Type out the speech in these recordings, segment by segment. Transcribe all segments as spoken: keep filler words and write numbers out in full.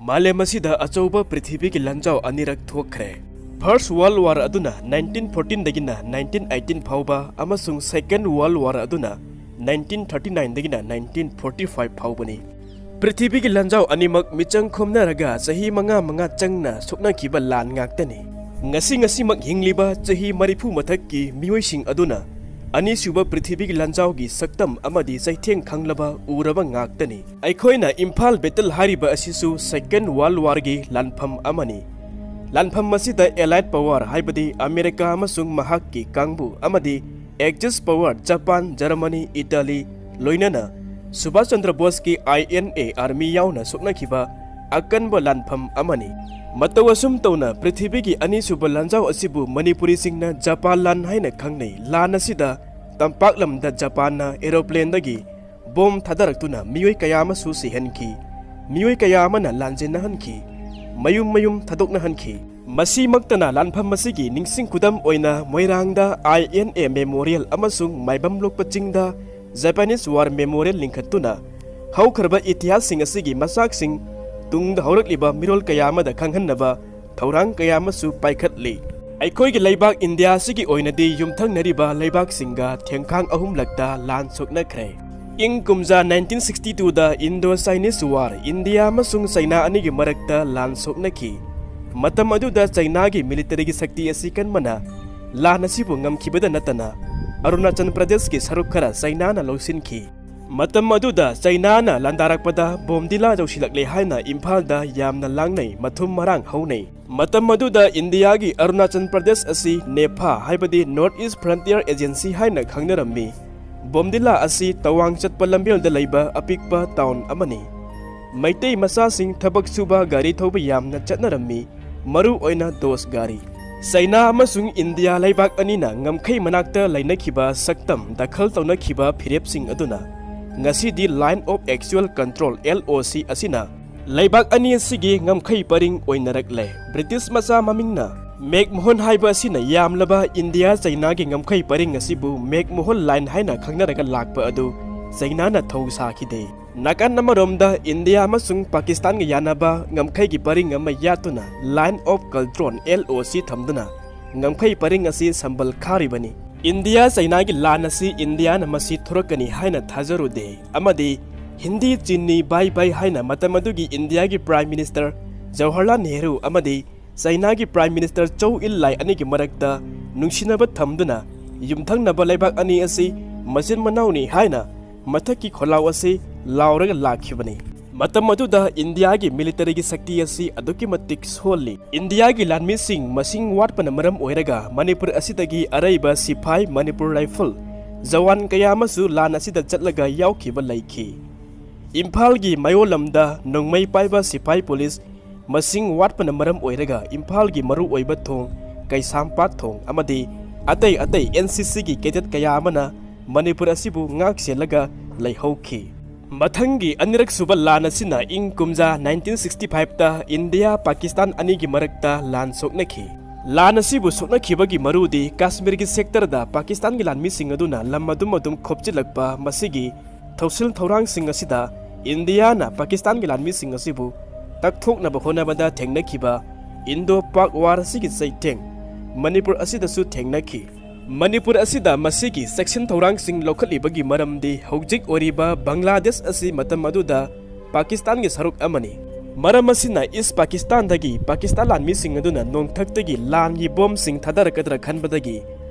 ꯃꯥꯂꯦꯝ ꯑꯁꯤꯗ ꯑꯆꯧꯕ ꯄ꯭ꯔꯤꯊꯤꯕꯤꯒꯤ ꯂꯥꯟꯖꯥꯎ ꯑꯅꯤꯔꯛ ꯊꯣꯛꯈ꯭ꯔꯦ꯫ First World War ꯑꯗꯨꯅ nineteen fourteen ꯗꯒꯤꯅ nineteen eighteen ꯐꯥꯎꯕ ꯑꯃꯁꯨꯡ Second World War ꯑꯗꯨꯅ nineteen thirty nine ꯗꯒꯤꯅ nineteen forty five ꯐꯥꯎꯕꯅꯤ꯫ ꯄ꯭ꯔꯤꯊꯤꯕꯤꯒꯤ ꯂꯥꯟꯖꯥꯎ ꯑꯅꯤꯃꯛ ꯃꯤꯆꯪ ꯈꯣꯝꯅꯔꯒ ꯆꯍꯤ ꯃꯉꯥ ꯃꯉꯥ ꯆꯪꯅ ꯁꯣꯛꯅꯈꯤꯕ ꯂꯥꯟ ꯉꯥꯛꯇꯅꯤ꯫ ꯉꯁꯤ ꯉꯁꯤꯃꯛ ꯍꯤꯡꯂꯤꯕ ꯆꯍꯤ ꯃꯔꯤꯐꯨ ꯃꯊꯛꯀꯤ ꯃꯤꯑꯣꯏꯁꯤꯡ ꯑꯗꯨꯅ ꯑꯅꯤꯁꯨꯕ ꯄ꯭ꯔꯤꯊꯤꯕꯤꯒꯤ ꯂꯥꯟꯖꯥꯎꯒꯤ ꯁꯛꯇꯝ ꯑꯃꯗꯤ ꯆꯩꯊꯦꯡ ꯈꯪꯂꯕ ꯎꯔꯕ ꯉꯥꯛꯇꯅꯤ꯫ ꯑꯩꯈꯣꯏꯅ ꯏꯝꯐꯥꯜ battle ꯍꯥꯏꯔꯤꯕ ꯑꯁꯤꯁꯨ Second World War ꯒꯤ ꯂꯥꯟꯐꯝ ꯑꯃꯅꯤ꯫ ꯂꯥꯟꯐꯝ ꯑꯁꯤꯗ Allied Power ꯍꯥꯏꯕꯗꯤ ꯑꯃꯦꯔꯤꯀꯥ ꯑꯃꯁꯨꯡ ꯃꯍꯥꯛꯀꯤ ꯀꯥꯡꯕꯨ ꯑꯃꯗꯤ Axis Power Japan, Germany, Italy, ꯂꯣꯏꯅꯅ Subhash Chandra ꯕꯣꯁꯀꯤ I N A army ꯌꯥꯎꯅ ꯁꯣꯛꯅꯈꯤꯕ ꯑꯀꯟꯕ ꯂꯥꯟꯐꯝ ꯑꯃꯅꯤ꯫ ꯃꯇꯧ ꯑꯁꯨꯝ ꯇꯧꯅ ꯄ꯭ꯔꯤꯊꯤꯕꯤꯒꯤ ꯑꯅꯤꯁꯨꯕ ꯂꯥꯟꯖꯥꯎ ꯑꯁꯤꯕꯨ ꯃꯅꯤꯄꯨꯔꯤꯁꯤꯡꯅ ꯖꯄꯥꯟ ꯂꯥꯟ ꯍꯥꯏꯅ ꯈꯪꯅꯩ꯫ ꯂꯥꯟ ꯑꯁꯤꯗ ꯇꯝꯄꯥꯛ ꯂꯝꯗ ꯖꯄꯥꯟꯅ aeroplane ꯗꯒꯤ ꯕꯣꯝ ꯊꯥꯗꯔꯛꯇꯨꯅ ꯃꯤꯑꯣꯏ ꯀꯌꯥ ꯑꯃꯁꯨ ꯁꯤꯍꯟꯈꯤ꯫ ꯃꯤꯑꯣꯏ ꯀꯌꯥ ꯑꯃꯅ ꯂꯥꯟꯖꯦꯟꯅꯍꯟꯈꯤ꯫ ꯃꯌꯨꯝ ꯃꯌꯨꯝ ꯊꯥꯗꯣꯛꯅꯍꯟꯈꯤ꯫ ꯃꯁꯤꯃꯛꯇꯅ ꯂꯥꯟꯐꯝ ꯑꯁꯤꯒꯤ ꯅꯤꯡꯁꯤꯡ ꯈꯨꯗꯝ ꯑꯣꯏꯅ ꯃꯣꯏꯔꯥꯡꯗ I N A memorial ꯑꯃꯁꯨꯡ ꯃꯥꯏꯕꯝ ꯂꯣꯛꯄ ꯆꯤꯡꯗ Japanese War Memorial ꯂꯤꯡꯈꯠꯇꯨꯅ ꯍꯧꯈ꯭ꯔꯕ ꯏꯇꯤꯍꯥꯁꯁꯤꯡ ꯑꯁꯤꯒꯤ ꯃꯆꯥꯛꯁꯤꯡ ꯇꯨꯡꯗ ꯍꯧꯔꯛꯂꯤꯕ ꯃꯤꯔꯣꯜ ꯀꯌꯥ ꯑꯃꯗ ꯈꯪꯍꯟꯅꯕ ꯊꯧꯔꯥꯡ ꯀꯌꯥ ꯑꯃꯁꯨ ꯄꯥꯏꯈꯠꯂꯤ꯫ ꯑꯩꯈꯣꯏꯒꯤ ꯂꯩꯕꯥꯛ ꯏꯟꯗꯤꯌꯥ ꯑꯁꯤꯒꯤ ꯑꯣꯏꯅꯗꯤ ꯌꯨꯝꯊꯪꯅꯔꯤꯕ ꯂꯩꯕꯥꯛꯁꯤꯡꯒ ꯊꯦꯡꯈꯥꯡ ꯑꯍꯨꯝꯂꯛꯇ ꯂꯥꯟ ꯁꯣꯛꯅꯈ꯭ꯔꯦ꯫ ꯏꯪ ꯀꯨꯝꯖꯥ nineteen sixty two ꯗ Indo Chinese War, ꯏꯟꯗꯤꯌꯥ ꯑꯃꯁꯨꯡ ꯆꯩꯅꯥ ꯑꯅꯤꯒꯤ ꯃꯔꯛꯇ ꯂꯥꯟ ꯁꯣꯛꯅꯈꯤ꯫ ꯃꯇꯝ ꯑꯗꯨꯗ ꯆꯩꯅꯥꯒꯤ military ꯒꯤ ꯁꯛꯇꯤ ꯑꯁꯤ ꯀꯟꯕꯅ ꯂꯥꯟ ꯑꯁꯤꯕꯨ ꯉꯝꯈꯤꯕꯗ ꯅꯠꯇꯅ ꯑꯔꯨꯅꯥꯆꯜ ꯄ꯭ꯔꯗꯦꯁꯀꯤ ꯁꯔꯨꯛ ꯈꯔ ꯆꯩꯅꯥꯅ ꯂꯧꯁꯤꯟꯈꯤ꯫ ꯃꯇꯝ ꯑꯗꯨꯗ ꯆꯩꯅꯥꯅ ꯂꯥꯟꯗꯥꯔꯛꯄꯗ ꯕꯣꯝꯗꯤꯂꯥ ꯌꯧꯁꯤꯜꯂꯛꯂꯦ ꯍꯥꯏꯅ ꯏꯝꯐꯥꯜꯗ ꯌꯥꯝꯅ ꯂꯥꯡꯅꯩ, ꯃꯊꯨꯝ ꯃꯔꯥꯡ ꯍꯧꯅꯩ꯫ ꯃꯇꯝ ꯑꯗꯨꯗ ꯏꯟꯗꯤꯌꯥꯒꯤ ꯑꯔꯨꯅꯥꯆꯜ ꯄ꯭ꯔꯗꯦꯁ ꯑꯁꯤ ꯅꯦꯐꯥ, ꯍꯥꯏꯕꯗꯤ North East Frontier Agency ꯍꯥꯏꯅ ꯈꯪꯅꯔꯝꯃꯤ꯫ ꯕꯣꯝꯗꯤꯂꯥ ꯑꯁꯤ ꯇꯋꯥꯡ ꯆꯠꯄ ꯂꯝꯕꯦꯜꯗ ꯂꯩꯕ ꯑꯄꯤꯛꯄ town ꯑꯃꯅꯤ꯫ ꯃꯩꯇꯩ ꯃꯆꯥꯁꯤꯡ ꯊꯕꯛ ꯁꯨꯕ ꯒꯥꯔꯤ ꯊꯧꯕ ꯌꯥꯝꯅ ꯆꯠꯅꯔꯝꯃꯤ, ꯃꯔꯨ ꯑꯣꯏꯅ ꯗꯣꯁ ꯒꯥꯔꯤ꯫ ꯆꯩꯅꯥ ꯑꯃꯁꯨꯡ ꯏꯟꯗꯤꯌꯥ ꯂꯩꯕꯥꯛ ꯑꯅꯤꯅ ꯉꯝꯈꯩ ꯃꯅꯥꯛꯇ ꯂꯩꯅꯈꯤꯕ ꯁꯛꯇꯝ ꯗꯈꯜ ꯇꯧꯅꯈꯤꯕ ꯐꯤꯔꯦꯞꯁꯤꯡ ꯑꯗꯨꯅ ꯉꯁꯤꯗꯤ Line of Actual Control, L O C, ꯑꯁꯤꯅ ꯂꯩꯕꯥꯛ ꯑꯅꯤ ꯑꯁꯤꯒꯤ ꯉꯝꯈꯩ ꯄꯔꯤꯡ ꯑꯣꯏꯅꯔꯛꯂꯦ꯫ ꯕ꯭ꯔꯤꯇꯤꯁ ꯃꯆꯥ ꯃꯃꯤꯡꯅ ꯃꯦꯛꯃꯣꯍꯟ ꯍꯥꯏꯕ ꯑꯁꯤꯅ ꯌꯥꯝꯂꯕ ꯏꯟꯗꯤꯌꯥ ꯆꯩꯅꯥꯒꯤ ꯉꯝꯈꯩ ꯄꯔꯤꯡ ꯑꯁꯤꯕꯨ ꯃꯦꯛꯃꯣꯍꯟ ꯂꯥꯏꯟ ꯍꯥꯏꯅ ꯈꯪꯅꯔꯒ ꯂꯥꯛꯄ ꯑꯗꯨ ꯆꯩꯅꯥꯅ ꯊꯧ ꯁꯥꯈꯤꯗꯦ꯫ ꯅꯥꯀꯟ ꯑꯃꯔꯣꯝꯗ ꯏꯟꯗꯤꯌꯥ ꯑꯃꯁꯨꯡ ꯄꯥꯀꯤꯁꯇꯥꯟꯒ ꯌꯥꯅꯕ ꯉꯝꯈꯩꯒꯤ ꯄꯔꯤꯡ ꯑꯃ ꯌꯥꯠꯇꯨꯅ Line of Control, L O C, ꯊꯝꯗꯨꯅ ꯉꯝꯈꯩ ꯄꯔꯤꯡ ꯑꯁꯤ ꯁꯝꯕꯜ ꯈꯥꯔꯤꯕꯅꯤ꯫ ꯏꯟꯗꯤꯌꯥ ꯆꯩꯅꯥꯒꯤ ꯂꯥꯟ ꯑꯁꯤ ꯏꯟꯗꯤꯌꯥꯅ ꯃꯁꯤ ꯊꯣꯔꯛꯀꯅꯤ ꯍꯥꯏꯅ ꯊꯥꯖꯔꯨꯗꯦ ꯑꯃꯗꯤ ꯍꯤꯟꯗꯤ ꯆꯤꯟꯅꯤ ꯕꯥꯏ ꯕꯥꯏ ꯍꯥꯏꯅ ꯃꯇꯝ ꯑꯗꯨꯒꯤ ꯏꯟꯗꯤꯌꯥꯒꯤ Prime Minister ꯖꯋꯥꯍꯔꯂꯥꯜ ꯅꯦꯍꯔꯨ ꯑꯃꯗꯤ ꯆꯩꯅꯥꯒꯤ Prime Minister ꯆꯧ ꯏꯟ ꯂꯥꯏ ꯑꯅꯤꯒꯤ ꯃꯔꯛꯇ ꯅꯨꯡꯁꯤꯅꯕ ꯊꯝꯗꯨꯅ ꯌꯨꯝꯊꯪꯅꯕ ꯂꯩꯕꯥꯛ ꯑꯅꯤ ꯑꯁꯤ ꯃꯆꯤꯟ ꯃꯅꯥꯎꯅꯤ ꯍꯥꯏꯅ ꯃꯊꯛꯀꯤ ꯈꯣꯜꯂꯥꯎ ꯑꯁꯤ ꯂꯥꯎꯔꯒ ꯂꯥꯛꯈꯤꯕꯅꯤ꯫ ꯃꯇꯝ ꯑꯗꯨꯗ ꯏꯟꯗꯤꯌꯥꯒꯤ militaryꯒꯤ ꯁꯛꯇꯤ ꯑꯁꯤ ꯑꯗꯨꯛꯀꯤ ꯃꯇꯤꯛ ꯁꯣꯜꯂꯤ꯫ ꯏꯟꯗꯤꯌꯥꯒꯤ ꯂꯥꯟꯃꯤꯁꯤꯡ ꯃꯁꯤꯡ ꯋꯥꯠꯄꯅ ꯃꯔꯝ ꯑꯣꯏꯔꯒ ꯃꯅꯤꯄꯨꯔ ꯑꯁꯤꯗꯒꯤ ꯑꯔꯩꯕ ꯁꯤꯐꯥꯏ Manipur Rifle ꯖꯋꯥꯟ ꯀꯌꯥ ꯑꯃꯁꯨ ꯂꯥꯟ ꯑꯁꯤꯗ ꯆꯠꯂꯒ ꯌꯥꯎꯈꯤꯕ ꯂꯩꯈꯤ꯫ ꯏꯝꯐꯥꯜꯒꯤ ꯃꯌꯣꯜ ꯂꯝꯗ ꯅꯣꯡꯃꯩ ꯄꯥꯏꯕ ꯁꯤꯐꯥꯏ ꯄꯨꯂꯤꯁ ꯃꯁꯤꯡ ꯋꯥꯠꯄꯅ ꯃꯔꯝ ꯑꯣꯏꯔꯒ ꯏꯝꯐꯥꯜꯒꯤ ꯃꯔꯨꯑꯣꯏꯕ ꯊꯣꯡ, ꯀꯩꯁꯥꯝꯄꯥꯠ ꯊꯣꯡ ꯑꯃꯗꯤ ꯑꯇꯩ ꯑꯇꯩ NCCꯒꯤ cadet ꯀꯌꯥ ꯑꯃꯅ ꯃꯅꯤꯄꯨꯔ ꯑꯁꯤꯕꯨ ꯉꯥꯛ ꯁꯦꯜꯂꯒ ꯂꯩꯍꯧꯈꯤ꯫ ꯃꯊꯪꯒꯤ ꯑꯅꯤꯔꯛ ꯁꯨꯕ ꯂꯥꯟ ꯑꯁꯤꯅ ꯏꯪ ꯀꯨꯝꯖꯥ nineteen sixty fiveꯇ ꯏꯟꯗꯤꯌꯥ ꯄꯥꯀꯤꯁꯇꯥꯟ ꯑꯅꯤꯒꯤ ꯃꯔꯛꯇ ꯂꯥꯟ ꯁꯣꯛꯅꯈꯤ꯫ ꯂꯥꯟ ꯑꯁꯤꯕꯨ ꯁꯣꯛꯅꯈꯤꯕꯒꯤ ꯃꯔꯨꯗꯤ ꯀꯥꯁꯃꯤꯔꯒꯤ sectorꯗ ꯄꯥꯀꯤꯁꯇꯥꯟꯒꯤ ꯂꯥꯟꯃꯤꯁꯤꯡ ꯑꯗꯨꯅ ꯂꯝ ꯑꯗꯨꯝ ꯑꯗꯨꯝ ꯈꯣꯞꯆꯤꯜꯂꯛꯄ, ꯃꯁꯤꯒꯤ ꯊꯧꯁꯤꯜ ꯊꯧꯔꯥꯡꯁꯤꯡ ꯑꯁꯤꯗ ꯏꯟꯗꯤꯌꯥꯅ ꯄꯥꯀꯤꯁꯇꯥꯟꯒꯤ ꯂꯥꯟꯃꯤꯁꯤꯡ ꯑꯁꯤꯕꯨ ꯇꯛꯊꯣꯛꯅꯕ ꯍꯣꯠꯅꯕꯗ ꯊꯦꯡꯅꯈꯤꯕ Indo-Pak War ꯑꯁꯤꯒꯤ ꯆꯩꯊꯦꯡ ꯃꯅꯤꯄꯨꯔ ꯑꯁꯤꯗꯁꯨ ꯊꯦꯡꯅꯈꯤ꯫ ꯃꯅꯤꯄꯨꯔ ꯑꯁꯤꯗ ꯃꯁꯤꯒꯤ ꯆꯦꯛꯁꯤꯟ ꯊꯧꯔꯥꯡꯁꯤꯡ ꯂꯧꯈꯠꯂꯤꯕꯒꯤ ꯃꯔꯝꯗꯤ ꯍꯧꯖꯤꯛ ꯑꯣꯏꯔꯤꯕ ꯕꯪꯒ꯭ꯂꯥꯗꯦꯁ ꯑꯁꯤ ꯃꯇꯝ ꯑꯗꯨꯗ ꯄꯥꯀꯤꯁꯇꯥꯟꯒꯤ ꯁꯔꯨꯛ ꯑꯃꯅꯤ꯫ ꯃꯔꯝ ꯑꯁꯤꯅ ꯏꯁ ꯄꯥꯀꯤꯁꯇꯥꯟꯗꯒꯤ ꯄꯥꯀꯤꯁꯇꯥꯟ ꯂꯥꯟꯃꯤꯁꯤꯡ ꯑꯗꯨꯅ ꯅꯣꯡꯊꯛꯇꯒꯤ ꯂꯥꯟꯒꯤ ꯕꯣꯝꯁꯤꯡ ꯊꯥꯗꯔꯛꯀꯗ꯭ꯔꯥ ꯈꯟꯕꯗꯒꯤ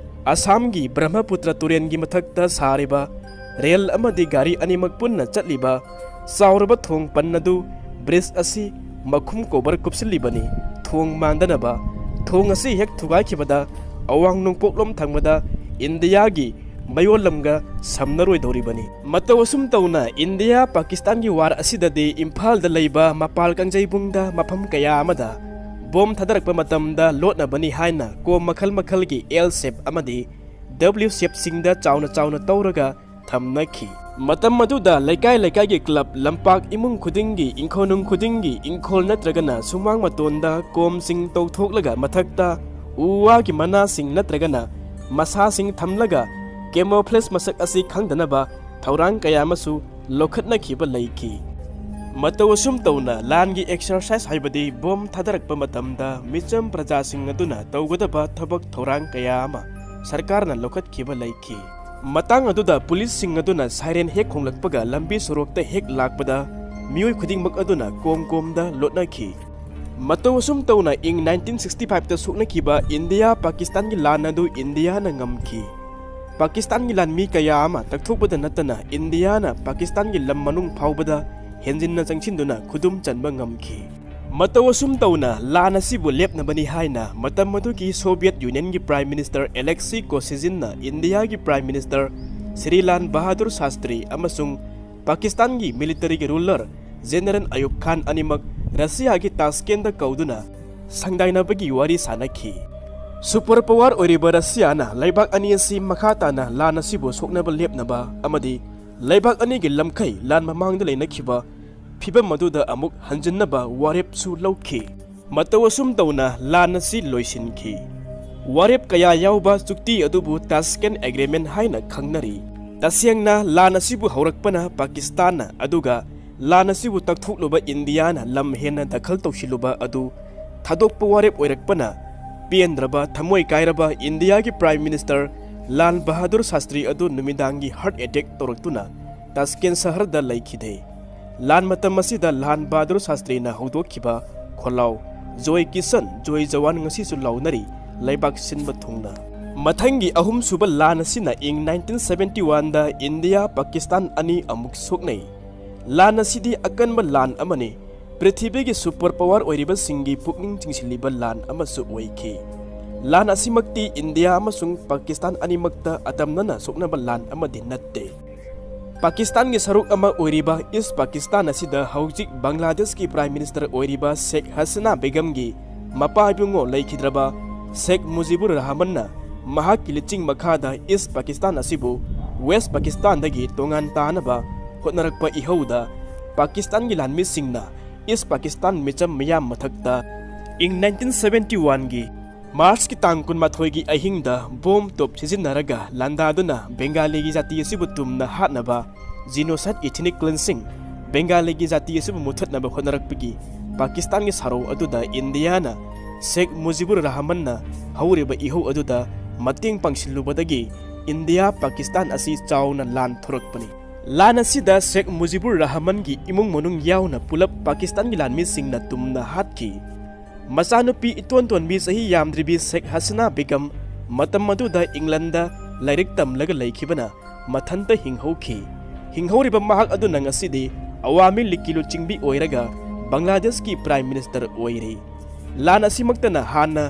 ꯑꯁꯥꯝꯒꯤ ꯕ꯭ꯔꯍꯃꯄꯨꯇ꯭ꯔ ꯇꯨꯔꯦꯜꯒꯤ ꯃꯊꯛꯇ ꯁꯥꯔꯤꯕ ꯔꯦꯜ ꯑꯃꯗꯤ ꯒꯥꯔꯤ ꯑꯅꯤꯃꯛ ꯄꯨꯟꯅ ꯆꯠꯂꯤꯕ ꯆꯥꯎꯔꯕ ꯊꯣꯡ ꯄꯟ ꯑꯗꯨ bridge ꯑꯁꯤ ꯃꯈꯨꯝ cover ꯀꯨꯞꯁꯤꯜꯂꯤꯕꯅꯤ꯫ ꯊꯣꯡ ꯃꯥꯟꯗꯅꯕ꯫ ꯊꯣꯡ ꯑꯁꯤ ꯍꯦꯛ ꯊꯨꯒꯥꯏꯈꯤꯕꯗ ꯑꯋꯥꯡ ꯅꯣꯡꯄꯣꯛꯂꯣꯝ ꯊꯪꯕꯗ ꯏꯟꯗꯤꯌꯥꯒꯤ ꯃꯌꯣꯜ ꯂꯝꯒ ꯁꯝꯅꯔꯣꯏꯗꯧꯔꯤꯕꯅꯤ꯫ ꯃꯇꯧ ꯑꯁꯨꯝ ꯇꯧꯅ ꯏꯟꯗꯤꯌꯥ ꯄꯥꯀꯤꯁꯇꯥꯟꯒꯤ war ꯑꯁꯤꯗꯗꯤ ꯏꯝꯐꯥꯜꯗ ꯂꯩꯕ ꯃꯄꯥꯜ ꯀꯥꯡꯖꯩꯕꯨꯡꯗ ꯃꯐꯝ ꯀꯌꯥ ꯑꯃꯗ ꯕꯣꯝ ꯊꯥꯗꯔꯛꯄ ꯃꯇꯝꯗ ꯂꯣꯠꯅꯕꯅꯤ ꯍꯥꯏꯅ ꯀꯣꯝ ꯃꯈꯜ ꯃꯈꯜꯒꯤ L shape ꯑꯃꯗꯤ W shapeꯁꯤꯡꯗ ꯆꯥꯎꯅ ꯆꯥꯎꯅ ꯇꯧꯔꯒ ꯊꯝꯅꯈꯤ꯫ ꯃꯇꯝ ꯑꯗꯨꯗ ꯂꯩꯀꯥꯏ ꯂꯩꯀꯥꯏꯒꯤ club, ꯂꯝꯄꯥꯛ ꯏꯃꯨꯡ ꯈꯨꯗꯤꯡꯒꯤ, ꯏꯪꯈꯣꯜꯅꯨꯡ ꯈꯨꯗꯤꯡꯒꯤ, ꯏꯪꯈꯣꯜ ꯅꯠꯇ꯭ꯔꯒꯅ ꯁꯨꯃꯥꯡ ꯃꯇꯣꯟꯗ ꯀꯣꯝꯁꯤꯡ ꯇꯧꯊꯣꯛꯂꯒ ꯃꯊꯛꯇ ꯎ ꯋꯥꯒꯤ ꯃꯅꯥꯁꯤꯡ ꯅꯠꯇ꯭ꯔꯒꯅ ꯃꯁꯥꯁꯤꯡ ꯊꯝꯂꯒ camouflage ꯃꯁꯛ ꯑꯁꯤ ꯈꯪꯗꯅꯕ ꯊꯧꯔꯥꯡ ꯀꯌꯥ ꯑꯃꯁꯨ ꯂꯧꯈꯠꯅꯈꯤꯕ ꯂꯩꯈꯤ꯫ ꯃꯇꯧ ꯑꯁꯨꯝ ꯇꯧꯅ ꯂꯥꯟꯒꯤ ꯑꯦꯛꯁꯔꯁꯥꯏꯁ ꯍꯥꯏꯕꯗꯤ ꯕꯣꯝ ꯊꯥꯗꯔꯛꯄ ꯃꯇꯝꯗ ꯃꯤꯆꯝ ꯄ꯭ꯔꯖꯥꯁꯤꯡ ꯑꯗꯨꯅ ꯇꯧꯒꯗꯕ ꯊꯕꯛ ꯊꯧꯔꯥꯡ ꯀꯌꯥ ꯑꯃ ꯁꯔꯀꯥꯔꯅ ꯂꯧꯈꯠꯈꯤꯕ ꯂꯩꯈꯤ꯫ ꯃꯇꯥꯡ ꯑꯗꯨꯗ ꯄꯨꯂꯤꯁꯁꯤꯡ ꯑꯗꯨꯅ ꯁꯥꯏꯔꯦꯟ ꯍꯦꯛ ꯈꯣꯡꯂꯛꯄꯒ ꯂꯝꯕꯤ ꯁꯣꯔꯣꯛꯇ ꯍꯦꯛ ꯂꯥꯛꯄꯗ ꯃꯤꯑꯣꯏ ꯈꯨꯗꯤꯡꯃꯛ ꯑꯗꯨꯅ ꯀꯣꯝ ꯀꯣꯝꯗ ꯂꯣꯠꯅꯈꯤ꯫ ꯃꯇꯧ ꯑꯁꯨꯝ ꯇꯧꯅ ꯏꯪ ꯅꯥꯏꯟꯇꯤꯟ ꯁꯤꯛꯁꯇꯤ ꯐꯥꯏꯚꯇ ꯁꯣꯛꯅꯈꯤꯕ ꯏꯟꯗꯤꯌꯥ ꯄꯥꯀꯤꯁꯇꯥꯟꯒꯤ ꯂꯥꯟ ꯑꯗꯨ ꯏꯟꯗꯤꯌꯥꯅ ꯉꯝꯈꯤ꯫ ꯄꯥꯀꯤꯁꯇꯥꯟꯒꯤ ꯂꯥꯟꯃꯤ ꯀꯌꯥ ꯑꯃ ꯇꯛꯊꯣꯛꯄꯗ ꯅꯠꯇꯅ ꯏꯟꯗꯤꯌꯥꯅ ꯄꯥꯀꯤꯁꯇꯥꯟꯒꯤ ꯂꯝ ꯃꯅꯨꯡ ꯐꯥꯎꯕꯗ ꯍꯦꯟꯖꯤꯟꯅ ꯆꯪꯁꯤꯟꯗꯨꯅ ꯈꯨꯗꯨꯝ ꯆꯟꯕ ꯉꯝꯈꯤ꯫ ꯃꯇꯧ ꯑꯁꯨꯝ ꯇꯧꯅ ꯂꯥꯟ ꯑꯁꯤꯕꯨ ꯂꯦꯞꯅꯕꯅꯤ ꯍꯥꯏꯅ ꯃꯇꯝ ꯑꯗꯨꯒꯤ ꯁꯣꯚꯤꯌꯦꯠ ꯌꯨꯅꯤꯌꯟꯒꯤ ꯄ꯭ꯔꯥꯏꯝ ꯃꯤꯅꯤꯁꯇꯔ ꯑꯦꯂꯦꯛꯁꯤ ꯀꯣꯁꯤꯖꯤꯟꯅ ꯏꯟꯗꯤꯌꯥꯒꯤ ꯄ꯭ꯔꯥꯏꯝ ꯃꯤꯅꯤꯁꯇꯔ ꯁ꯭ꯔꯤ ꯂꯥꯜ ꯕꯍꯥꯗꯨꯔ ꯁꯥꯁꯇ꯭ꯔꯤ ꯑꯃꯁꯨꯡ ꯄꯥꯀꯤꯁꯇꯥꯟꯒꯤ ꯃꯤꯂꯤꯇꯔꯤꯒꯤ ꯔꯨꯂꯔ ꯖꯦꯅꯔꯦꯜ ꯑꯌꯨꯕ ꯈꯥꯟ ꯑꯅꯤꯃꯛ ꯔꯁꯤꯌꯥꯒꯤ ꯇꯥꯁꯀꯦꯟꯗ ꯀꯧꯗꯨꯅ ꯁꯪꯗꯥꯏꯅꯕꯒꯤ ꯋꯥꯔꯤ ꯁꯥꯅꯈꯤ꯫ ꯁꯨꯄꯔ ꯄꯥꯋꯔ ꯑꯣꯏꯔꯤꯕ ꯔꯁꯤꯌꯥꯅ ꯂꯩꯕꯥꯛ ꯑꯅꯤ ꯑꯁꯤ ꯃꯈꯥ ꯇꯥꯅ ꯂꯥꯟ ꯑꯁꯤꯕꯨ ꯁꯣꯛꯅꯕ ꯂꯦꯞꯅꯕ ꯑꯃꯗꯤ ꯂꯩꯕꯥꯛ ꯑꯅꯤꯒꯤ ꯂꯝꯈꯩ ꯂꯥꯟ ꯃꯃꯥꯡꯗ ꯂꯩꯅꯈꯤꯕ ꯐꯤꯚꯝ ꯑꯗꯨꯗ ꯑꯃꯨꯛ ꯍꯟꯖꯤꯟꯅꯕ ꯋꯥꯔꯦꯞꯁꯨ ꯂꯧꯈꯤ꯫ ꯃꯇꯧ ꯑꯁꯨꯝ ꯇꯧꯅ ꯂꯥꯟ ꯑꯁꯤ ꯂꯣꯏꯁꯤꯟꯈꯤ꯫ ꯋꯥꯔꯦꯞ ꯀꯌꯥ ꯌꯥꯎꯕ ꯆꯨꯛꯇꯤ ꯑꯗꯨꯕꯨ ꯇꯥꯁꯀꯦꯟ ꯑꯦꯒ꯭ꯔꯤꯃꯦꯟ ꯍꯥꯏꯅ ꯈꯪꯅꯔꯤ꯫ ꯇꯁꯦꯡꯅ ꯂꯥꯟ ꯑꯁꯤꯕꯨ ꯍꯧꯔꯛꯄꯅ ꯄꯥꯀꯤꯁꯇꯥꯟꯅ, ꯑꯗꯨꯒ ꯂꯥꯟ ꯑꯁꯤꯕꯨ ꯇꯛꯊꯣꯛꯂꯨꯕ ꯏꯟꯗꯤꯌꯥꯅ ꯂꯝ ꯍꯦꯟꯅ ꯗꯈꯜ ꯇꯧꯁꯤꯜꯂꯨꯕ ꯑꯗꯨ ꯊꯥꯗꯣꯛꯄ ꯋꯥꯔꯦꯞ ꯑꯣꯏꯔꯛꯄꯅ ꯄꯦꯟꯗ꯭ꯔꯕ, ꯊꯃꯣꯏ ꯀꯥꯏꯔꯕ ꯏꯟꯗꯤꯌꯥꯒꯤ ꯄ꯭ꯔꯥꯏꯝ ꯃꯤꯅꯤꯁꯇꯔ ꯂꯥꯜ ꯕꯍꯥꯗꯨꯔ ꯁꯥꯁꯇ꯭ꯔꯤ ꯑꯗꯨ ꯅꯨꯃꯤꯗꯥꯡꯒꯤ ꯍꯥꯔꯠ ꯑꯦꯇꯦꯛ ꯇꯧꯔꯛꯇꯨꯅ ꯇꯥꯁꯀꯦꯟ ꯁꯍꯔꯗ ꯂꯩꯈꯤꯗꯦ꯫ ꯂꯥꯟ ꯃꯇꯝ ꯑꯁꯤꯗ ꯂꯥꯜ ꯕꯍꯥꯗꯨꯔ ꯁꯥꯁꯇ꯭ꯔꯤꯅ ꯍꯧꯗꯣꯛꯈꯤꯕ ꯈꯣꯜꯂꯥꯎ "ꯖꯣꯏ ꯀꯤꯁꯟ, ꯖꯣꯏ ꯖꯋꯥꯟ" ꯉꯁꯤꯁꯨ ꯂꯥꯎꯅꯔꯤ ꯂꯩꯕꯥꯛ ꯁꯤꯟꯕ ꯊꯨꯡꯅ꯫ ꯃꯊꯪꯒꯤ ꯑꯍꯨꯝꯁꯨꯕ ꯂꯥꯟ ꯑꯁꯤꯅ ꯏꯪ ꯅꯥꯏꯟꯇꯤꯟ ꯁꯚꯦꯟꯇꯤ ꯋꯥꯟꯗ ꯏꯟꯗꯤꯌꯥ ꯄꯥꯀꯤꯁꯇꯥꯟ ꯑꯅꯤ ꯑꯃꯨꯛ ꯁꯣꯛꯅꯩ꯫ ꯂꯥꯟ ꯑꯁꯤꯗꯤ ꯑꯀꯟꯕ ꯂꯥꯟ ꯑꯃꯅꯤ꯫ ꯄ꯭ꯔꯤꯊꯤꯕꯤꯒꯤ ꯁꯨꯄꯔ ꯄꯥꯋꯔ ꯑꯣꯏꯔꯤꯕꯁꯤꯡꯒꯤ ꯄꯨꯛꯅꯤꯡ ꯆꯤꯡꯁꯤꯜꯂꯤꯕ ꯂꯥꯟ ꯑꯃꯁꯨ ꯑꯣꯏꯈꯤ꯫ ꯂꯥꯟ ꯑꯁꯤꯃꯛꯇꯤ ꯏꯟꯗꯤꯌꯥ ꯑꯃꯁꯨꯡ ꯄꯥꯀꯤꯁꯇꯥꯟ ꯑꯅꯤꯃꯛꯇ ꯑꯇꯝꯅꯅ ꯁꯣꯛꯅꯕ ꯂꯥꯟ ꯑꯃꯗꯤ ꯅꯠꯇꯦ꯫ ꯄꯥꯀꯤꯁꯇꯥꯟꯒꯤ ꯁꯔꯨꯛ ꯑꯃ ꯑꯣꯏꯔꯤꯕ ꯏꯁ ꯄꯥꯀꯤꯁꯇꯥꯟ ꯑꯁꯤꯗ ꯍꯧꯖꯤꯛ ꯕꯪꯒ꯭ꯂꯥꯗꯦꯁꯀꯤ ꯄ꯭ꯔꯥꯏꯝ ꯃꯤꯅꯤꯁꯇꯔ ꯑꯣꯏꯔꯤꯕ ꯁꯦꯈ ꯍꯁꯤꯅꯥ ꯕꯦꯒꯝꯒꯤ ꯃꯄꯥ ꯏꯕꯨꯡꯉꯣ ꯂꯩꯈꯤꯗ꯭ꯔꯕ ꯁꯦꯈ ꯃꯨꯖꯤꯕꯨꯔ ꯔꯍꯃꯟꯅ ꯃꯍꯥꯛꯀꯤ ꯂꯤꯆꯤꯡ ꯃꯈꯥꯗ ꯏꯁ ꯄꯥꯀꯤꯁꯇꯥꯟ ꯑꯁꯤꯕꯨ ꯋꯦꯁ ꯄꯥꯀꯤꯁꯇꯥꯟꯗꯒꯤ ꯇꯣꯉꯥꯟ ꯇꯥꯅꯕ ꯍꯣꯠꯅꯔꯛꯄ ꯏꯍꯧꯗ ꯄꯥꯀꯤꯁꯇꯥꯟꯒꯤ ꯂꯥꯟꯃꯤꯁꯤꯡꯅ ꯏꯁ ꯄꯥꯀꯤꯁꯇꯥꯟ ꯃꯤꯆꯝ ꯃꯤꯌꯥꯝ ꯃꯊꯛꯇ ꯏꯪ ꯅꯥꯏꯟꯇꯤꯟ ꯁꯚꯦꯟꯇꯤ ꯋꯥꯟꯒꯤ ꯃꯥꯔꯆꯀꯤ ꯇꯥꯡ ꯀꯨꯟꯃꯥꯊꯣꯏꯒꯤ ꯑꯍꯤꯡꯗ ꯕꯣꯝ ꯇꯣꯞ ꯁꯤꯖꯤꯟꯅꯔꯒ ꯂꯥꯟꯗꯥꯗꯨꯅ ꯕꯦꯡꯒꯥꯂꯤꯒꯤ ꯖꯥꯇꯤ ꯑꯁꯤꯕꯨ ꯇꯨꯝꯅ ꯍꯥꯠꯅꯕ genocide, ethnic cleansing, ꯕꯦꯡꯒꯥꯂꯤꯒꯤ ꯖꯥꯇꯤ ꯑꯁꯤꯕꯨ ꯃꯨꯊꯠꯅꯕ ꯍꯣꯠꯅꯔꯛꯄꯒꯤ ꯄꯥꯀꯤꯁꯇꯥꯟꯒꯤ ꯁꯥꯔꯧ ꯑꯗꯨꯗ ꯏꯟꯗꯤꯌꯥꯅ ꯁꯦꯈ ꯃꯨꯖꯤꯕꯨꯔ ꯔꯍꯃꯟꯅ ꯍꯧꯔꯤꯕ ꯏꯍꯧ ꯑꯗꯨꯗ ꯃꯇꯦꯡ ꯄꯥꯡꯁꯤꯜꯂꯨꯕꯗꯒꯤ ꯏꯟꯗꯤꯌꯥ ꯄꯥꯀꯤꯁꯇꯥꯟ ꯑꯁꯤ ꯆꯥꯎꯅ ꯂꯥꯟ ꯊꯣꯔꯛꯄꯅꯤ꯫ ꯂꯥꯟ ꯑꯁꯤꯗ ꯁꯦꯈ ꯃꯨꯖꯤꯕꯨꯔ ꯔꯍꯃꯟꯒꯤ ꯏꯃꯨꯡ ꯃꯅꯨꯡ ꯌꯥꯎꯅ ꯄꯨꯂꯞ ꯄꯥꯀꯤꯁꯇꯥꯟꯒꯤ ꯂꯥꯟꯃꯤꯁꯤꯡꯅ ꯇꯨꯝꯅ ꯍꯥꯠꯈꯤ꯫ ꯃꯆꯥꯅꯨꯄꯤ ꯏꯇꯣꯟ ꯇꯣꯟꯕꯤ ꯆꯍꯤ ꯌꯥꯝꯗ꯭ꯔꯤꯕꯤ ꯁꯦꯈ ꯍꯁꯤꯅꯥ ꯕꯦꯒꯝ ꯃꯇꯝ ꯑꯗꯨꯗ ꯏꯪꯂꯟꯗ ꯂꯥꯏꯔꯤꯛ ꯇꯝꯂꯒ ꯂꯩꯈꯤꯕꯅ ꯃꯊꯟꯇ ꯍꯤꯡꯍꯧꯈꯤ꯫ ꯍꯤꯡꯍꯧꯔꯤꯕ ꯃꯍꯥꯛ ꯑꯗꯨꯅ ꯉꯁꯤꯗꯤ ꯑꯋꯥꯃꯤ ꯂꯤꯛꯀꯤ ꯂꯨꯆꯤꯡꯕꯤ ꯑꯣꯏꯔꯒ ꯕꯪꯒ꯭ꯂꯥꯗꯦꯁꯀꯤ ꯄ꯭ꯔꯥꯏꯝ ꯃꯤꯅꯤꯁꯇꯔ ꯑꯣꯏꯔꯤ꯫ ꯂꯥꯟ ꯑꯁꯤꯃꯛꯇꯅ ꯍꯥꯟꯅ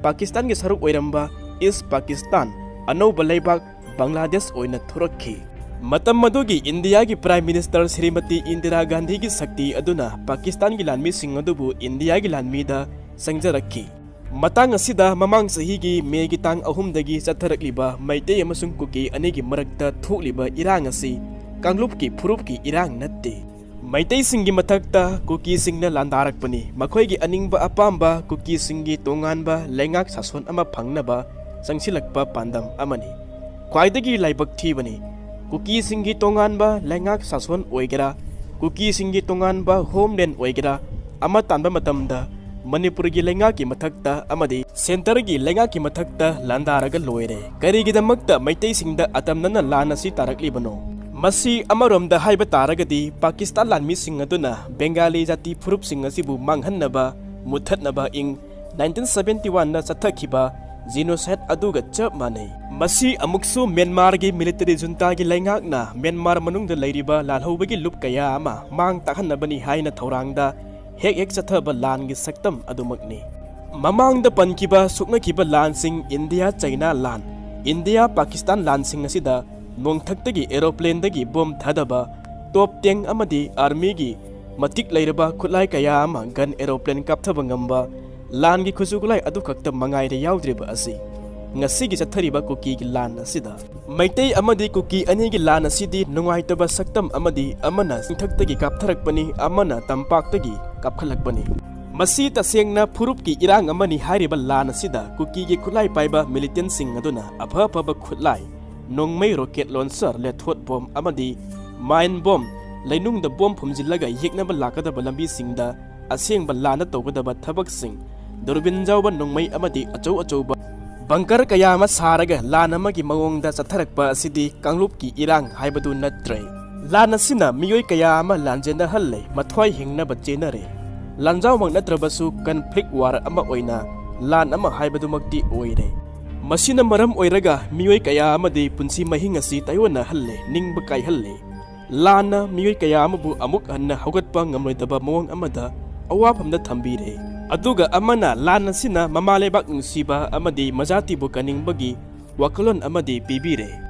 ꯄꯥꯀꯤꯁꯇꯥꯟꯒꯤ ꯁꯔꯨꯛ ꯑꯣꯏꯔꯝꯕ ꯏꯁ ꯄꯥꯀꯤꯁꯇꯥꯟ, ꯑꯅꯧꯕ ꯂꯩꯕꯥꯛ ꯕꯪꯒ꯭ꯂꯥꯗꯦꯁ ꯑꯣꯏꯅ ꯊꯣꯔꯛꯈꯤ꯫ ꯃꯇꯝ ꯑꯗꯨꯒꯤ ꯏꯟꯗꯤꯌꯥꯒꯤ ꯄ꯭ꯔꯥꯏꯝ ꯃꯤꯅꯤꯁꯇꯔ ꯁ꯭ꯔꯤꯃꯇꯤ ꯏꯟꯗꯤꯔꯥ ꯒꯥꯟꯙꯤꯒꯤ ꯁꯛꯇꯤ ꯑꯗꯨꯅ ꯄꯥꯀꯤꯁꯇꯥꯟꯒꯤ ꯂꯥꯟꯃꯤꯁꯤꯡ ꯑꯗꯨꯕꯨ ꯏꯟꯗꯤꯌꯥꯒꯤ ꯂꯥꯟꯃꯤꯗ ꯆꯪꯖꯔꯛꯈꯤ꯫ ꯃꯇꯥꯡ ꯑꯁꯤꯗ ꯃꯃꯥꯡ ꯆꯍꯤꯒꯤ ꯃꯦꯒꯤ ꯇꯥꯡ ꯑꯍꯨꯝꯗꯒꯤ ꯆꯠꯊꯔꯛꯂꯤꯕ ꯃꯩꯇꯩ ꯑꯃꯁꯨꯡ ꯀꯨꯀꯤ ꯑꯅꯤꯒꯤ ꯃꯔꯛꯇ ꯊꯣꯛꯂꯤꯕ ꯏꯔꯥꯡ ꯑꯁꯤ ꯀꯥꯡꯂꯨꯞꯀꯤ ꯐꯨꯔꯨꯞꯀꯤ ꯏꯔꯥꯡ ꯅꯠꯇꯦ꯫ ꯃꯩꯇꯩꯁꯤꯡꯒꯤ ꯃꯊꯛꯇ ꯀꯨꯀꯤꯁꯤꯡꯅ ꯂꯥꯟꯗꯥꯔꯛꯄꯅꯤ꯫ ꯃꯈꯣꯏꯒꯤ ꯑꯅꯤꯡꯕ ꯑꯄꯥꯝꯕ ꯀꯨꯀꯤꯁꯤꯡꯒꯤ ꯇꯣꯉꯥꯟꯕ ꯂꯩꯉꯥꯛ ꯁꯥꯁꯣꯟ ꯑꯃ ꯐꯪꯅꯕ ꯆꯪꯁꯤꯜꯂꯛꯄ ꯄꯥꯟꯗꯝ ꯑꯃꯅꯤ꯫ ꯈ꯭ꯋꯥꯏꯗꯒꯤ ꯂꯥꯏꯕꯛ ꯊꯤꯕꯅꯤ꯫ ꯀꯨꯀꯤꯁꯤꯡꯒꯤ ꯇꯣꯉꯥꯟꯕ ꯂꯩꯉꯥꯛ ꯁꯥꯁꯣꯟ ꯑꯣꯏꯒꯦꯔꯥ, ꯀꯨꯀꯤꯁꯤꯡꯒꯤ ꯇꯣꯉꯥꯟꯕ ꯍꯣꯝꯂꯦꯟ ꯑꯣꯏꯒꯦꯔꯥ, ꯑꯃ ꯇꯥꯟꯕ ꯃꯇꯝꯗ ꯃꯅꯤꯄꯨꯔꯒꯤ ꯂꯩꯉꯥꯛꯀꯤ ꯃꯊꯛꯇ ꯑꯃꯗꯤ ꯁꯦꯟꯇꯔꯒꯤ ꯂꯩꯉꯥꯛꯀꯤ ꯃꯊꯛꯇ ꯂꯥꯟꯗꯥꯔꯒ ꯂꯣꯏꯔꯦ꯫ ꯀꯔꯤꯒꯤꯗꯃꯛꯇ ꯃꯩꯇꯩꯁꯤꯡꯗ ꯑꯇꯝꯅꯅ ꯂꯥꯟ ꯑꯁꯤ ꯇꯥꯔꯛꯂꯤꯕꯅꯣ? ꯃꯁꯤ ꯑꯃꯔꯣꯝꯗ ꯍꯥꯏꯕ ꯇꯥꯔꯒꯗꯤ ꯄꯥꯀꯤꯁꯇꯥꯟ ꯂꯥꯟꯃꯤꯁꯤꯡ ꯑꯗꯨꯅ ꯕꯦꯡꯒꯥꯂꯤ ꯖꯥꯇꯤ ꯐꯨꯔꯨꯞꯁꯤꯡ ꯑꯁꯤꯕꯨ ꯃꯥꯡꯍꯟꯅꯕ, ꯃꯨꯠꯊꯠꯅꯕ ꯏꯪ ꯅꯥꯏꯟꯇꯤꯟ ꯁꯚꯦꯟꯇꯤ ꯋꯥꯟꯗ ꯆꯠꯊꯈꯤꯕ genocide ꯑꯗꯨꯒ ꯆꯞ ꯃꯥꯟꯅꯩ꯫ ꯃꯁꯤ ꯑꯃꯨꯛꯁꯨ ꯃ꯭ꯌꯥꯟꯃꯥꯔꯒꯤ ꯃꯤꯂꯤꯇꯔꯤ ꯖꯨꯟꯇꯥꯒꯤ ꯂꯩꯉꯥꯛꯅ ꯃ꯭ꯌꯥꯟꯃꯥꯔ ꯃꯅꯨꯡꯗ ꯂꯩꯔꯤꯕ ꯂꯥꯜꯍꯧꯕꯒꯤ ꯂꯨꯞ ꯀꯌꯥ ꯑꯃ ꯃꯥꯡ ꯇꯥꯛꯍꯟꯅꯕꯅꯤ ꯍꯥꯏꯅ ꯊꯧꯔꯥꯡꯗ ꯍꯦꯛ ꯍꯦꯛ ꯆꯠꯊꯕ ꯂꯥꯟꯒꯤ ꯁꯛꯇꯝ ꯑꯗꯨꯃꯛꯅꯤ꯫ ꯃꯃꯥꯡꯗ ꯄꯟꯈꯤꯕ ꯁꯣꯛꯅꯈꯤꯕ ꯂꯥꯟꯁꯤꯡ, ꯏꯟꯗꯤꯌꯥ ꯆꯩꯅꯥ ꯂꯥꯟ, ꯏꯟꯗꯤꯌꯥ ꯄꯥꯀꯤꯁꯇꯥꯟ ꯂꯥꯟꯁꯤꯡ ꯑꯁꯤꯗ ꯅꯣꯡꯊꯛꯇꯒꯤ ꯑꯦꯔꯣꯄ꯭ꯂꯦꯟꯗꯒꯤ ꯕꯣꯝ ꯊꯥꯗꯕ, ꯇꯣꯞ ꯇꯦꯡ ꯑꯃꯗꯤ ꯑꯥꯔꯃꯤꯒꯤ ꯃꯇꯤꯛ ꯂꯩꯔꯕ ꯈꯨꯠꯂꯥꯏ ꯀꯌꯥ ꯑꯃ ꯒꯟ ꯑꯦꯔꯣꯄ꯭ꯂꯦꯟ ꯀꯥꯞꯊꯕ ꯉꯝꯕ ꯂꯥꯟꯒꯤ ꯈꯨꯠꯁꯨ ꯈꯨꯠꯂꯥꯏ ꯑꯗꯨꯈꯛꯇ ꯃꯉꯥꯏꯔꯦ ꯌꯥꯎꯗ꯭ꯔꯤꯕ ꯑꯁꯤ꯫ ꯉꯁꯤꯒꯤ ꯆꯠꯊꯔꯤꯕ ꯀꯨꯀꯤꯒꯤ ꯂꯥꯟ ꯑꯁꯤꯗ ꯃꯩꯇꯩ ꯑꯃꯗꯤ ꯀꯨꯀꯤ ꯑꯅꯤꯒꯤ ꯂꯥꯟ ꯑꯁꯤꯗꯤ ꯅꯨꯡꯉꯥꯏꯇꯕ ꯁꯛꯇꯝ ꯑꯃꯗꯤ ꯑꯃꯅ ꯆꯤꯡꯊꯛꯇꯒꯤ ꯀꯥꯞꯊꯔꯛꯄꯅꯤ, ꯑꯃꯅ ꯇꯝꯄꯥꯛꯇꯒꯤ ꯀꯥꯞꯈꯠꯂꯛꯄꯅꯤ꯫ ꯃꯁꯤ ꯇꯁꯦꯡꯅ ꯐꯨꯔꯨꯞꯀꯤ ꯏꯔꯥꯡ ꯑꯃꯅꯤ꯫ ꯍꯥꯏꯔꯤꯕ ꯂꯥꯟ ꯑꯁꯤꯗ ꯀꯨꯀꯤꯒꯤ ꯈꯨꯠꯂꯥꯏ ꯄꯥꯏꯕ ꯃꯤꯂꯤꯇꯦꯟꯁꯤꯡ ꯑꯗꯨꯅ ꯑꯐ ꯑꯐꯕ ꯈꯨꯠꯂꯥꯏ, ꯅꯣꯡꯃꯩ, ꯔꯣꯀꯦꯠ ꯂꯣꯟꯆꯔ, ꯂꯦꯊꯣꯠ ꯕꯣꯝ ꯑꯃꯗꯤ ꯃꯥꯏꯟ ꯕꯣꯝ, ꯂꯩꯅꯨꯡꯗ ꯕꯣꯝ ꯐꯨꯝꯖꯤꯜꯂꯒ ꯌꯦꯛꯅꯕ ꯂꯥꯛꯀꯗꯕ ꯂꯝꯕꯤꯁꯤꯡꯗ ꯑꯁꯦꯡꯕ ꯂꯥꯟꯅ ꯇꯧꯒꯗꯕ ꯊꯕꯛꯁꯤꯡ, ꯗꯨꯔꯕꯤꯟ ꯌꯥꯎꯕ ꯅꯣꯡꯃꯩ ꯑꯃꯗꯤ ꯑꯆꯧ ꯑꯆꯧꯕ ꯕꯪꯀꯔ ꯀꯌꯥ ꯑꯃ ꯁꯥꯔꯒ ꯂꯥꯟ ꯑꯃꯒꯤ ꯃꯑꯣꯡꯗ ꯆꯠꯊꯔꯛꯄ ꯑꯁꯤꯗꯤ ꯀꯥꯡꯂꯨꯞꯀꯤ ꯏꯔꯥꯡ ꯍꯥꯏꯕꯗꯨ ꯅꯠꯇ꯭ꯔꯦ꯫ ꯂꯥꯟ ꯑꯁꯤꯅ ꯃꯤꯑꯣꯏ ꯀꯌꯥ ꯑꯃ ꯂꯥꯟꯖꯦꯟꯅꯍꯜꯂꯦ, ꯃꯊ꯭ꯋꯥꯏ ꯍꯤꯡꯅꯕ ꯆꯦꯟꯅꯔꯦ꯫ ꯂꯥꯟꯖꯥꯎꯃꯛ ꯅꯠꯇ꯭ꯔꯕꯁꯨ ꯀꯟꯐ꯭ꯂꯤꯛ ꯋꯥꯔ ꯑꯃ ꯑꯣꯏꯅ ꯂꯥꯟ ꯑꯃ ꯍꯥꯏꯕꯗꯨꯃꯛꯇꯤ ꯑꯣꯏꯔꯦ꯫ ꯃꯁꯤꯅ ꯃꯔꯝ ꯑꯣꯏꯔꯒ ꯃꯤꯑꯣꯏ ꯀꯌꯥ ꯑꯃꯗꯤ ꯄꯨꯟꯁꯤ ꯃꯍꯤꯡ ꯑꯁꯤ ꯇꯥꯏꯑꯣꯟꯅꯍꯜꯂꯦ, ꯅꯤꯡꯕ ꯀꯥꯏꯍꯜꯂꯦ꯫ ꯂꯥꯟꯅ ꯃꯤꯑꯣꯏ ꯀꯌꯥ ꯑꯃꯕꯨ ꯑꯃꯨꯛ ꯍꯟꯅ ꯍꯧꯒꯠꯄ ꯉꯝꯂꯣꯏꯗꯕ ꯃꯑꯣꯡ ꯑꯃꯗ ꯑꯋꯥꯐꯝꯗ ꯊꯝꯕꯤꯔꯦ꯫ ꯑꯗꯨꯒ ꯑꯃꯅ ꯂꯥꯟ ꯑꯁꯤꯅ ꯃꯃꯥ ꯂꯩꯕꯥꯛ ꯅꯨꯡꯁꯤꯕ ꯑꯃꯗꯤ ꯃꯖꯥꯇꯤꯕꯨ ꯀꯟꯅꯤꯡꯕꯒꯤ ꯋꯥꯈꯜꯂꯣꯟ ꯑꯃꯗꯤ ꯄꯤꯕꯤꯔꯦ꯫